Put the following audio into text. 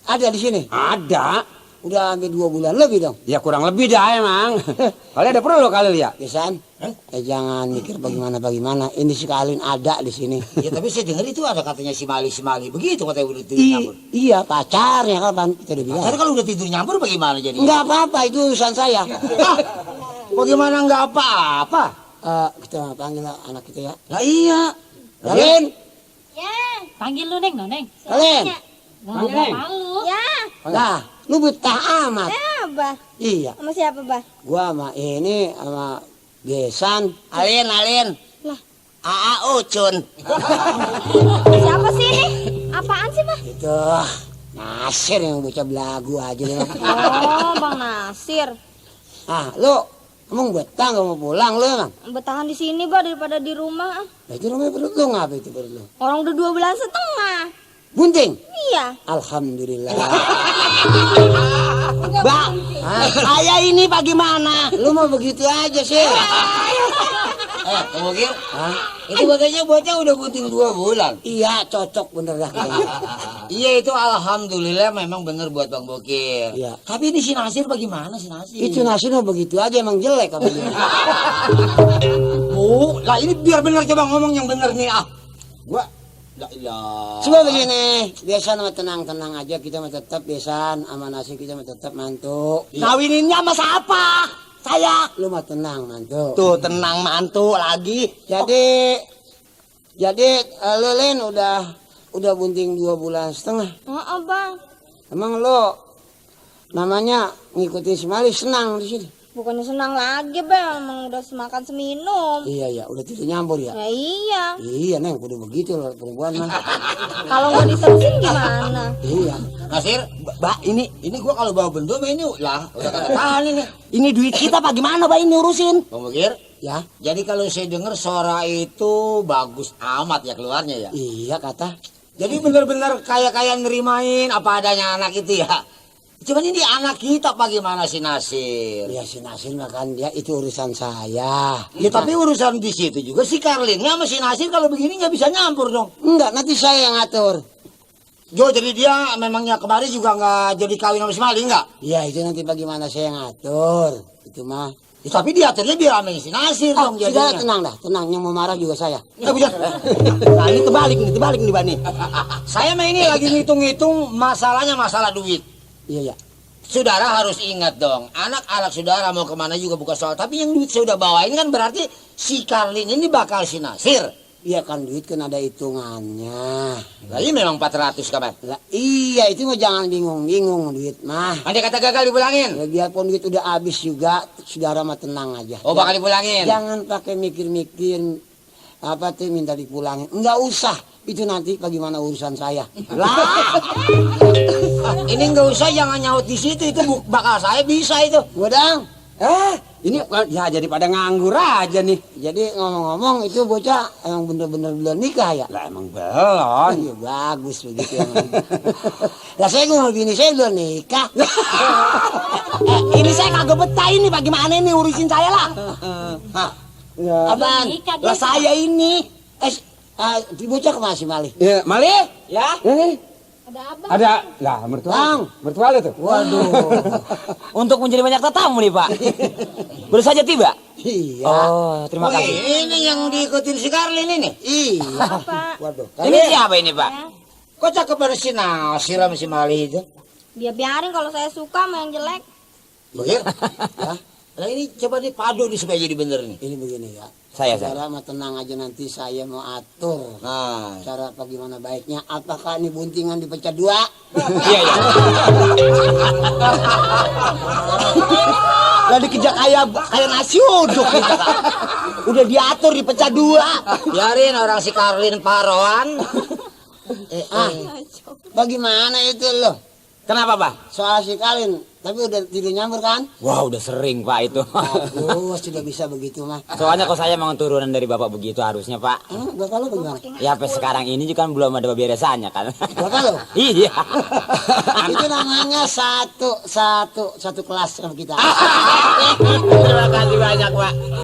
Ada di sini? Ada. Udah hampir 2 bulan lebih dong. Ya kurang lebih dah emang. Kali ada perlu kali ya? Kesan? Jangan mikir bagaimana. Ini si Kalin ada di sini. Ya tapi saya dengar itu ada katanya si Mali begitu katanya udah tidur nyambur. Iya pacarnya kapan kita udah bilang. Tapi kalau udah tidur nyambur bagaimana jadi? Enggak apa-apa itu urusan saya. Bagaimana nggak apa-apa? Kita panggil anak kita ya. Lah iya. Kalin, Ya, panggil lu Neng, Neng. Kalin. Nggak malu. Ya. Nah, lu betah amat. Abah. Iya. Sama siapa, Bah? Gua sama ini sama Gesan. Alin. Lah. Aa Ucun. Siapa sih ini? Apaan sih, Bah? Itu Nasir yang bocah belagu aja deh. Oh, Bang Nasir. Lu emang betah gak mau pulang lu emang? Bertahan di sini, Bah, daripada di rumah. Nah, itu namanya perut lu ngapa itu perut lu? Orang udah 2 bulan setengah. Bunting? Iya. Alhamdulillah. Mbak, saya ini bagaimana? Lu mau begitu aja sih? Kamu kira? Itu katanya bocah udah bunting 2 bulan. Iya, cocok bener dah. Iya itu alhamdulillah memang bener buat Bang Bokir. Iya. Tapi ini si Nasir bagaimana si Nasir? Itu Nasir mau begitu aja emang jelek apa dia? Lah ini biar bener coba ngomong yang bener nih Gua Coba begini, biasa sama tenang-tenang aja kita mah tetap biasa sama Nasir kita mah tetap mantu. Kawininnya sama siapa? Saya. Lu mah tenang mantu. Tuh tenang mantu lagi. Jadi lu Lin udah bunting 2 bulan setengah. Oh, Bang. Emang lo namanya ngikutin si Mali senang di sini? Bukannya senang lagi, Bang. Emang udah semakan seminum. Iya, udah tidur nyambur ya? Ya iya. Iya, Neng, kudu begitu loh perempuan mah. Kalau nggak diterusin gimana? Iya. Nasir, Mbak, ini gua kalau bawa bendul mah ini lah, udah kata tahan ini. Ini duit kita bagaimana, Mbak, ini urusin? Bang Bokir? Ya. Jadi kalau saya dengar Sora itu bagus amat ya keluarnya ya. Iya kata. Jadi benar-benar kayak nerimain apa adanya anak itu ya. Cuman ini anak kita bagaimana si Nasir? Ya si Nasir makan dia itu urusan saya. Ya tapi urusan di situ juga si Karlinnya sama si Nasir kalau begini nggak bisa nyampur dong. Enggak, nanti saya yang ngatur. Jo jadi dia memangnya kemarin juga nggak jadi kawin sama si Mali nggak? Ya itu nanti bagaimana saya yang ngatur. Itu mah. Ya, tapi diaturnya biar sama si Nasir dong Sudah jadinya. tenang. Yang mau marah juga saya. Bisa. Nah ini terbalik nih Bani. Saya mah ini lagi ngitung-ngitung masalahnya masalah duit. Iya. Saudara harus ingat dong, anak-anak saudara mau kemana juga bukan soal. Tapi yang duit saya udah bawain kan berarti si Karlin ini bakal si Nasir. Iya kan duit kan ada hitungannya. Lah ini memang 400 kapan? Lah iya itu mah jangan bingung-bingung duit mah. Nanti kata gagal dipulangin. Ya, biarpun duit udah habis juga, saudara mah tenang aja. Oh bakal dipulangin. Jangan pakai mikir-mikir apa tuh minta dipulangin. Enggak usah. Itu nanti bagaimana urusan saya. Lah. Ini enggak usah jangan nyaut di situ itu bakal saya bisa itu. Godang. Ini ya jadi pada nganggur aja nih. Jadi ngomong-ngomong itu bocah emang bener-bener belum nikah ya? Lah emang belum. Iya bagus begitu emang. Lah saya ngomong bini saya belum nikah. Ini saya kagak betah ini bagaimana ini urusin saya lah. Ya. Apaan? Nikah, Lah dia. saya ini. Di bocah kemana si Mali? Ya, Mali? Ya. Ini Ada apa? ada lah mertua. Bang. Mertua lu tuh. Waduh. Untuk menjadi banyak tetamu nih Pak. Baru saja tiba. Iya. Oh, terima Oh, kasih. ini yang diikutin si Karlin ini. Iya. Apa? Waduh. Ini siapa ini Pak? Ya. Kok cakep banget si Nasir sama si Mali itu? Biarin kalau saya suka sama yang jelek. Bokir? Ya. Nah ini coba dipadu nih supaya jadi bener nih. Ini begini ya. Saya. Saudara mah tenang aja nanti saya mau atur. Nah, Cara bagaimana baiknya? Apakah ini buntingan dipecah 2? Iya, iya. lah dikejar kayak nasi uduk kita. Udah diatur dipecah 2. Biarin orang si Karlin Paroan. Bagaimana itu loh? Kenapa Pak? Soal si Kalin, tapi udah tidur nyambur kan? Wah, udah sering Pak itu. Bagus, sudah bisa begitu mah. Soalnya kok saya memang turunan dari Bapak begitu harusnya Pak. Bapak lo bagaimana? Ya sampai sekarang ini juga kan belum ada beresannya kan. Bapak lo? Iya. Itu namanya satu kelas sama kita. Terima kasih banyak Pak.